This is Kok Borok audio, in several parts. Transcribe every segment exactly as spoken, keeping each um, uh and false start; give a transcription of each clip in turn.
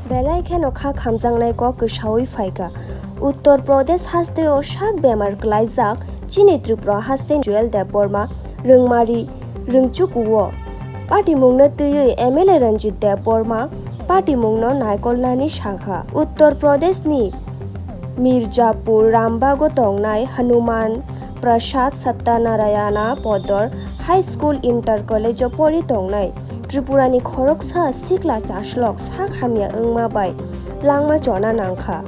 Belai kheno kha khamjaknai kok kwsaui phaikha. Uttor Pradesh hasteo sak bemar klaijak chini Tripura haste Jewel Debbarma, Rwngmari Rwngchukuo. Patimungno twiwi M L A Ranjit Debbarma patimungno naikolnani sakha. Uttor Pradeshni Mirzapur Rambago tongnai Hanuman Prasad Satyanarayana Podor High School Inter College o pori tongnai Tripurani khoroksa sikla chaslok sak hamya wngma bai langma chona nangkha.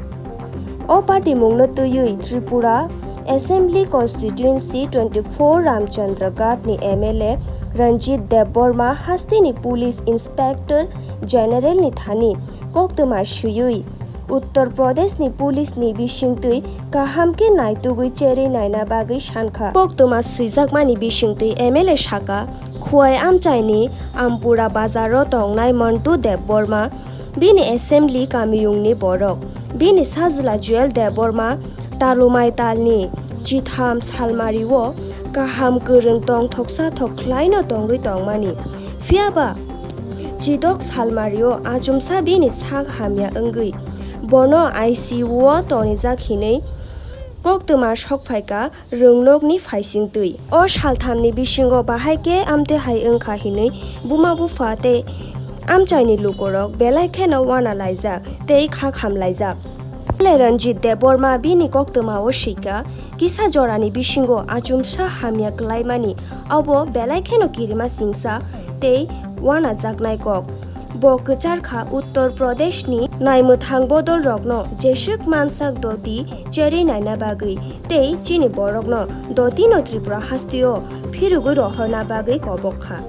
O patimungno twiwi Tripura Assembly Constituency twenty-four Ramchandra Ghat ni M L A Ranjit Debbarma hasteni Police Inspector General ni thani koktwma swiwi Uttar Pradesh ni police ni bisingtwi kaham khe naitugwi cherwi naina bagwi sankha. Koktwma swijakmani bisingtwi M L A saka, Khowai amchaini Ampura bazaro tongnai Mantu Debbarma, bini assembly kamiyungni borok, bini sajla Jewel Debbarma, Talumai talni chitham salmario kaham kwrwng tongthoksa thok khlaino tongwi tongmani. Phiyaba chidok salmario achumsa bini sak hamya wngwi bono I C U o tonijak hinwi koktwma sokphaikha rwngnokni phaisingtwi. O salthamni bisingo bahai khe amtwi hai wngkha hinwi buma bupha tei amchaini lukurok belai kheno wana laijak tei kha kham laijak. Belai Ranjit Debbarma bini koktwmao swikha, kisa jorani bisingo achumsa hamya kwlaimani abo belai kheno kirima singsa tei wanajaknai kok. Bo kwchar kha Uttar Pradeshni naimwthang bodolrokno jeswk mansak doti cherwi naina bagwi tei chini borokno dotino Tripura hasteo phirogwi rohorna bagwi kobok kha.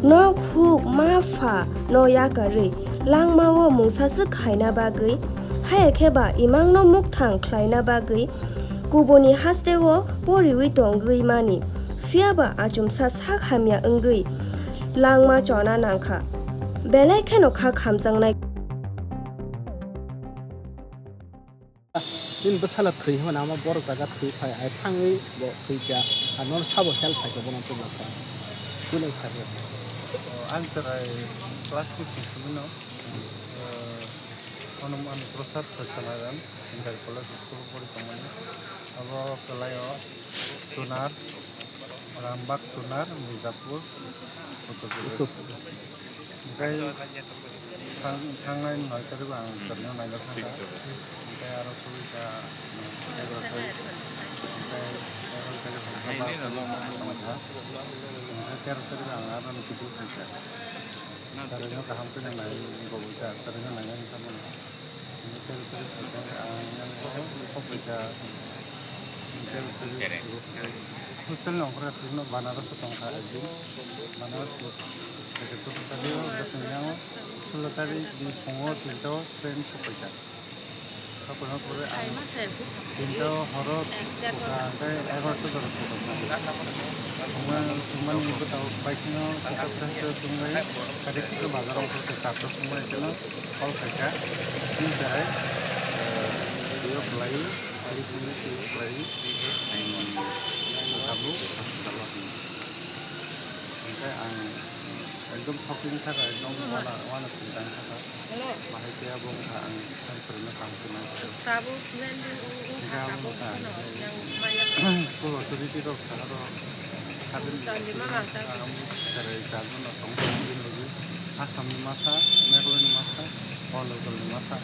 Nok huk ma pha no yakarwi langmao mungsaswk khaina bagwi, haya khe ba imangno mukthang khlaina bagwi kubuni hasteo poriwi tongwi mani, phiyaba achumsa sak hamya wngwi langma chona nangkha. Belai kheno kha khamjaknai. Nini bwsala thwi hwnba nangma borok jaga thwi phai hai thangwi bo thwi kha. Ar nono sabo help khai kha bono tubla kha. Bini saka. O, ang chwrai class six ni simi no, o, Hanuman Prasad Satyanarayan Inter College School pori tongmani. Abo kwlai o Chunar. Rambak Chunar, Mirzapur, Uttar Pradesh. Uttar Pradesh. Oke, thang-, thangnai noi tarik ang chwraino naina thangkha. Oke, aro suri kha, mm, egaroh tarik. Oke, egaroh tarik hwnkha ba tongkha. Oke, tero tarik ang aro nukhudu thangkha. Chwraino kaham khe nai, goboi kha, chwraino naina thangkha. Hostel ni ongkhorwi aswkno Banaras o tongkha ekdin. Banaras o, sullo tarik ni phungo tinta o train sokphaikha. Sokphaima pore ang tinta o horo tei egaroh ta jora sokphaikha. Thwngmani bwtao baisingno kisa kisa chwngwi kaisa bazar o ongkhorwi khe char ta thwngmani phano call khaikha, bini chwrai, eh, twiwi kwlaiwi, twiwi twiwi kwlaiwi, tabuk hospital o hinwi. Hwnkhe ang ekdom shock wngkha, ekdom wana, wana singkha wngkha. Bahai khe abo wngkha ang sari kwrwino kaham khe nai. Hinkhe abo wngkha ang school authority rok saka rok. Chwrai charjon no tongo, bini logi Assam ni masa, Meghalaya ni masa, Arunachal ni masa.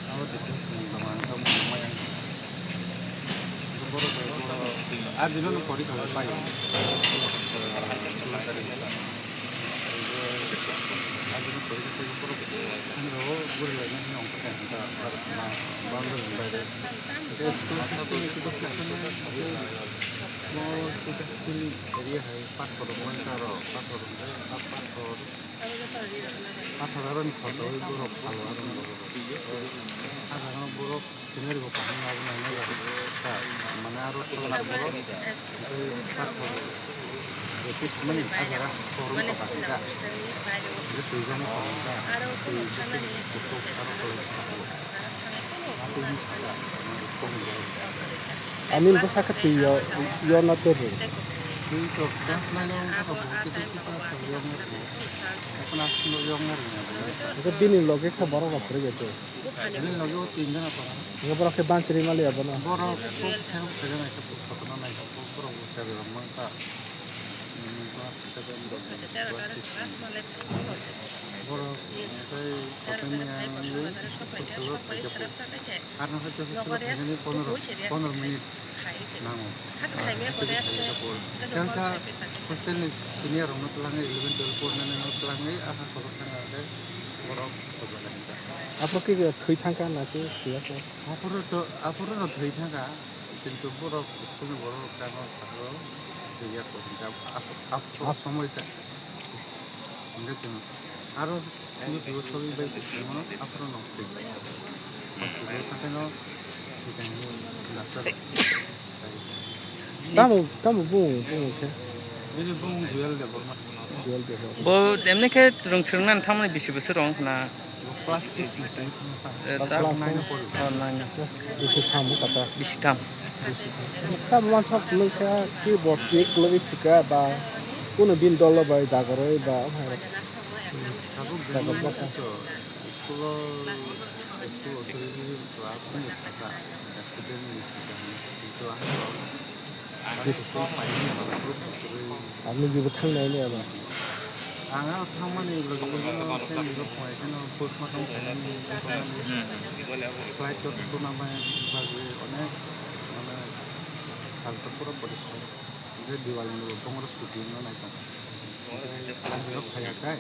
Abo details ni joma ang tamo maya. Borok bai borok. Ah, dino no pori kha pai. Ah, dino pori kha borok. Ano guri lai nang nang kha ta boundary bai. School school area hai. Pathor rok wngkha aro, pathor rok wngkha, pathor, pathor aroni photo oi borok phalo aroni borok rok. Ajagano borok scenery bo kaham labu nang nai ta, mane aro tola borok, tei pathor rok, tei simi ajaga korom ko kati ta, tei twi jani korom ta, tei bisi kuthuk aro kolom ta. Ani bwsa khe twi yo, yo na twi rw. Twi to chance naina wngkha to bo kisa kisa to yong wngo. Ekhono aswk yong wngo. Hwnkhe bini loge khe borok rok kwrwi bai tong. Bini loge o tin jona tongo. Hwnkhe borok khe bansiri maliya bono. Borok kok thang thang naikha, kok khotona naikha, kok borok bo chabi rok mankha. Hmm, class seven, class six. Borok tei kochai maya wngwi hostel o phaikha po. Ar no hostel o phaikha ni pondro, pondro minute nango. Tei sa hostel ni senior rok no twlangwi, eleven, twelve pornani no twlangwi asa khobor thang kha khe borok khobor lai kha. Aphuru khe thwi thang kha na khe thwiya khe? Aphuru to, aphuru no thwi thang kha, kintu borok school ni borok rok khe ano saka o thwiya kho, hwnkhe ap-, ap-, ap-, somoi ta. Hwnkhe chwng aro YouTube o sogwi bai se chwngno aphuru no thwi lai. Hospital o thangkhe no thwi thangkhe doctor. Tamo, tamo bung, bung khe? Bini bung Jewel Debbarma. Jewel Debbarma. Bo emni khe rwng swrwngna thangmani bisi bwswk rwng na? Bo class six ni simi thangkha. Eh, class nine o pori. Oh, nine. Bisi tham kata. Bisi tham. Bisi tham. Tamo mansa kwlwng kha keyboard twi kwlwgwi thwikha ba kunu bini dolo bai dagarwi ba. Tabuk dagarwi bini kha. School o, school authority class ni sakha accident ni sakha. Kintu ang Ani jibo thangnai ni aba. Ang aro thangmani logi logi no family rok phone khe no postmortem khainani flight rok tuna bai bagwi onek mane salsa pura porishrom. Hwnkhe Diwali ni bo bongoro chuti wngna nai tong. Hwnkhe salsa rok phaiya khai.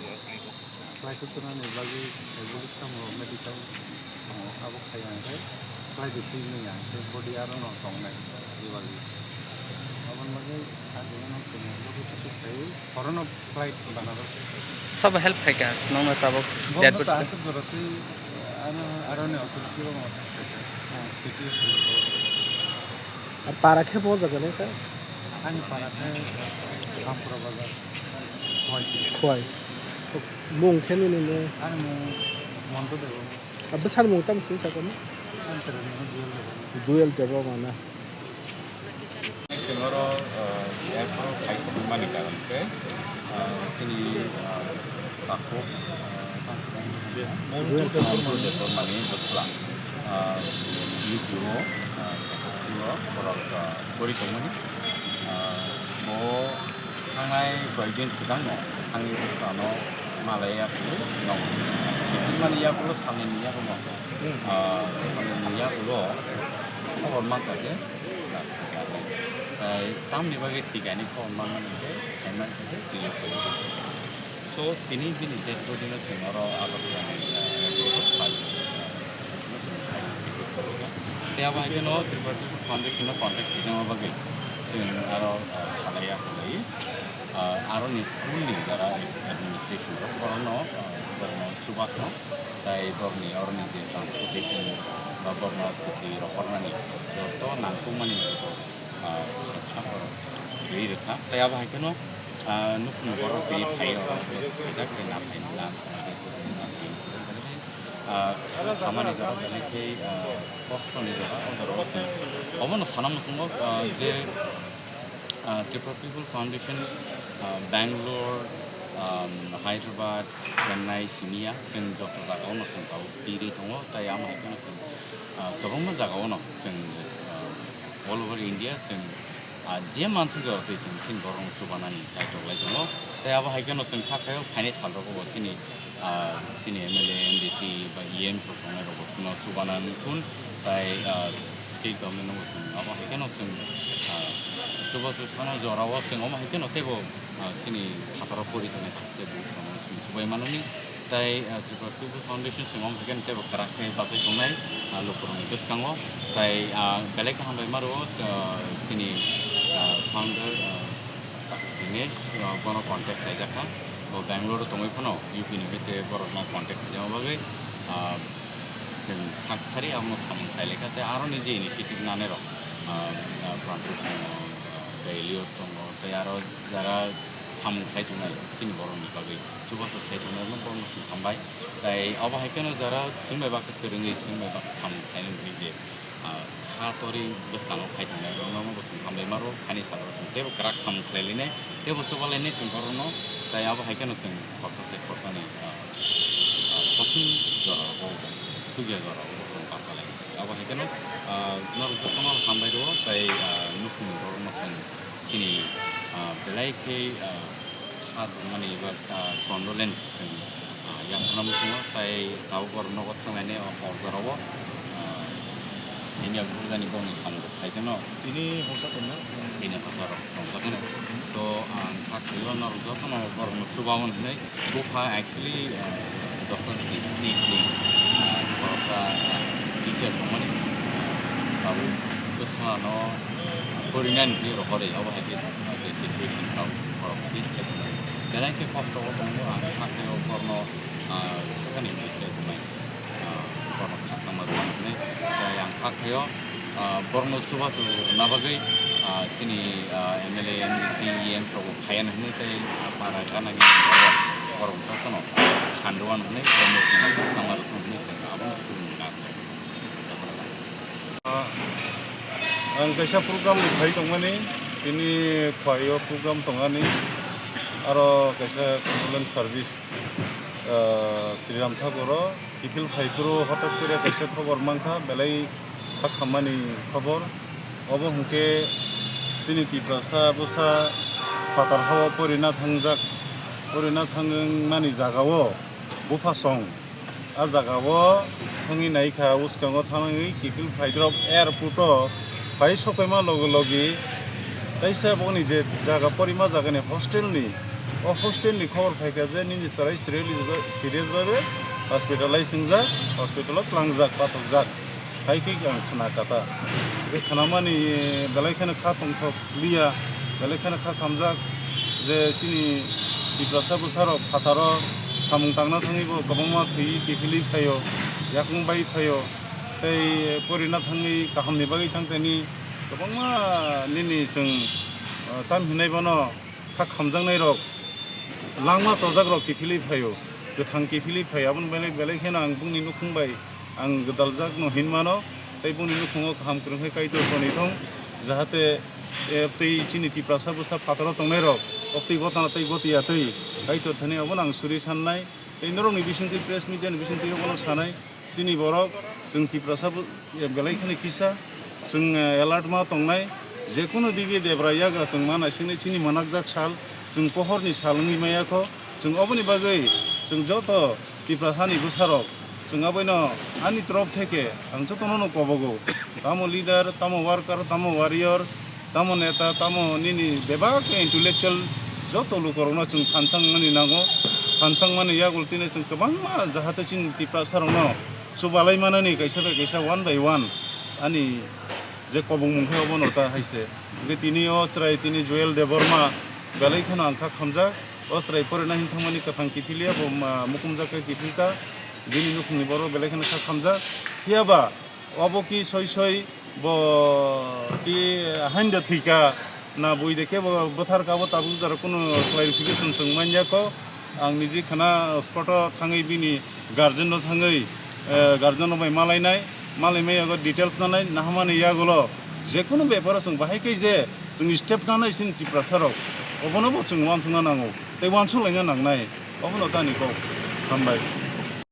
Khlai tongthoknani bagwi, eh, buliskamo medical tongo, abo khaiya hwnkhe khlai di twi manya hwnkhe body aro no tongnai Diwali. Aboni bagwi ah, tini no chwng logi kuchuk khai, horono flight Banaras. Sobo help khaikha nokno tabuk? Bo airport no ta aswk jora twi, ano, aroni authority rok no help khaikha, ah, city o simi. Ar para khe bo jaga nai kha? Ani para khe Rampura Bazar, Khowai. Khowai. Mung khe nini mung? Ani mung Monto Debbarma. Bwsani mung tamo sini sakha mo? Ani sara mung Jewel Debbarma. Jewel Debbarma na. Singoro, eh, airport khai sokmani karon khe, eh, chini, eh, takhuk, eh, Monto Debbarma ni bwsla, eh, U P O, eh, school o borok, eh, pori tongmani. Eh, bo thangnai koi din swkang no thangwi bwsla no malai ya phuru no. Mani ya phuru salni ni ya phuru no. Ah, salni ni ya phuru khobor mankha je. Tai tamni bagwi thik ani khobor manmani hwnkhe khaima hwnkhe twiyo phuru. So, tini bini dead body no chwng oro Agartala ni, ah, airport o phalwi, ah, no chwng khai visit khaikha. Tei abo hai kheno Tripura People Foundation no contact khaijama bagwi chwng aro, ah, salai ya khlaiwi, ah, aroni school ni jara administration rok borokno, ah, borokno chubachu tei borokni oroni je transportation ba borokno kwthwi rohornani joto nangkukmani, ah, sengsa borok rwi rwkha. Tei abo hai kheno, ah, nukhungni borok twi phai rok khaijak tei na phai na, ah, samani jora belai khe, ah, kostoni jora o jora o chwng obono sana muchungo, ah, je, ah, Tripura People Foundation, ah, Bangalore, ah, Hyderabad, Chennai simi ya, chwng joto jagao no chwng tabuk twi rwi tongo, tei amo hai kheno chwng, ah, kwbangma jagao no chwng, ah, all over India chwng, ah, je mansuk jora twi chwng chini borok no chubanani chaitok lai tongo. Tei abo hai kheno chwng kha khe phainai sal rogo bo chini, ah, chini M L A, M D C ba E M rok tongnai rok bo chwngno chubanani phun tei, ah, state government no bo chwng abo hai kheno chwng, ah, chubachu sano jorao chwng omo hai kheno teibo, ah, chini phataro pori tongnai tei bo chwng chubai manani. Tai, ah, Tripura People Foundation swngo hwnkhe teibo kwrak khe bachai tongnai, ah, lukurokni bwskango. Tai, ah, belai khe hambai maro, ah, chini, ah, founder, ah, Dinesh, ah, bono contact khlaijakha. Bo Bangalore o tongwi phano U P ni hwnkhe tei borokno contact khlaijama bagwi, ah, chwng sak thari amo samung khlai laikha. Tei aroni je initiative nanai rok, ah, ah, plantation tongo, tei Elliot tongo, tei aro jara samung khlai tongnai chini borokni bagwi. Chubachu khlai tongnai no borokno song hambai. Tai obo hai kheno jara chwng bai baksa kwrwngwi, chwng bai baksa samung khlainani hwnwi je, Ah, ha tori bwskango phai thangnai rokno bo chwng hambai maro, hani salo chwng teibo kwrak samung khlai linai, teibo chuba lainai chwng borokno, tai abo hai kheno chwng khorsa tei khorsani, ah, ah, kothing jora o, chukya jora o chwng basa lai. Abo hai kheno, ah, norok jotono hambai rwo, tai, ah, nukhungni borokno chwng chini, ah, belai khe, ah, Kha tongmani eba, ah, condolence chwng, ah, yapharna muchungo, tai tabuk borok nogo thanglainai o hor jorao, ah, bini abo bujani borokni samung rok khai kheno. Tini hongsa tongna? Bini hor jorao tongjakgani. To ang kha khaio norok jotono borokno chubaon hinwi bupha actually, ah, dosta ni, ni, ni, ah, khoroksa, ah, teacher tongmani, ah, tabuk bwsano porinani hinwi rohorwi obo hai khe, ah, je situation kha borok face khe tongmani. Belai khe kosto o tongo, ang kha khe o borokno, ah, sakani hinwi khe tongmani, ah, borokno kha tangma rwmani hinwi. Tai ang kha khaio, ah, borokno chubachu rwna bagwi, ah, chini, ah, M L A, M D C, E M rok bo phaiya hinwi tei para gana gini borok jotono khandwano hinwi tei mukti no kha tangma rwthwng hinwi chwng abono surungna. Ang kaisa program ni phai tongmani, tini Khwaio program tongani, aro kaisa condolence service, ah, Sriram Thakur o kiphil phai phuru hotok kore kaisa khobor mankha, belai kha khammani khobor. Obo hwnkhe chini Tiprasa bwsa phatar hao porina thangjak, porina thangmani jagao bupha song. A jaga o thangwi naikha, bwskango thangwi kiphil phaidrop airport o phai sokhaima logi logi kaisa boni je jaga porima jagani hostel ni, o hostel ni khobor phaikha je nini chwrai serious ba-, serious babe hospitalize wngjak, hospital o tlangjak, pathokjak. Hai khe ang khna kha ta. Bini khnamani belai kheno kha tongthok liya, belai kheno kha khamjak je chini Tiprasa bwsarok phataro samung tangna thangwi bo kwbangma thwiwi kiphilwi phaio, yakung bai phaio, tei porina thangwi kahamni bagwi thangtani kwbangma nini chwng, ah, tam hinwi bono kha khamjaknairok langma chojakrok kiphilwi phaio, kwthang kiphilwi phaio. Aboni belai, belai kheno ang bongni nukhung bai ang gwdaljakno hinmano, tei bongni nukhungo kaham kwrwng khe Kaitor toni thung, jahate, eh, tei chini Tiprasa bwsa phataro tongnairok oktwi gotana tei gotiya tei Kaitor thani abono ang suri sannai. Tei norokni bisingtwi, press media ni bisingtwi abono sanai, chini borok, chwng Tiprasa bo, eh, belai kheno kisa, chwng, eh, alert ma tongnai, jekunu dige debra yagra chwng ma naisingnai chini manakjak sal, chwng pohorni sal wngwi maya kho, chwng oboni bagwi chwng joto Tiprasani bwsarok, chwng aboino ani torof theke ang jotono no kobogo, tamo leader, tamo worker, tamo warrior, tamo neta, tamo nini bebak intellectual joto lukorokno chwng phanchang mani nango. Phanchang mani yagul tini chwng kwbangma jahate chini Tiprasarokno chubalai manani kaisa bai kaisa one by one ani je kobongmung khe obono ta hai se. Hwnkhe tini o chwrai tini Joel Debbarma belai kheno ang kha khamjak. O chwrai porina hin thangmani kwthang kiphilya bo ma-, mukumjak khe kiphilkha. Bini nukhungni borok belai kheno kha khamjak. Phiya ba obo ki soi soi bo ti hain da thwika na bui de khe bo bwthar ka bo tabuk jora kunu clarification chwng manya kho. Ang niji khana spot o thangwi bini guardian no thangwi, eh, guardian no bai malainai, malai mai yago details nanai nahamani yagulo jekunu beparo chwng bahai khe je chwng step nanai sin Tiprasa rok obono bo chwng wansukna nango tei wansuk laina nangnai obono tani kok. Hambai.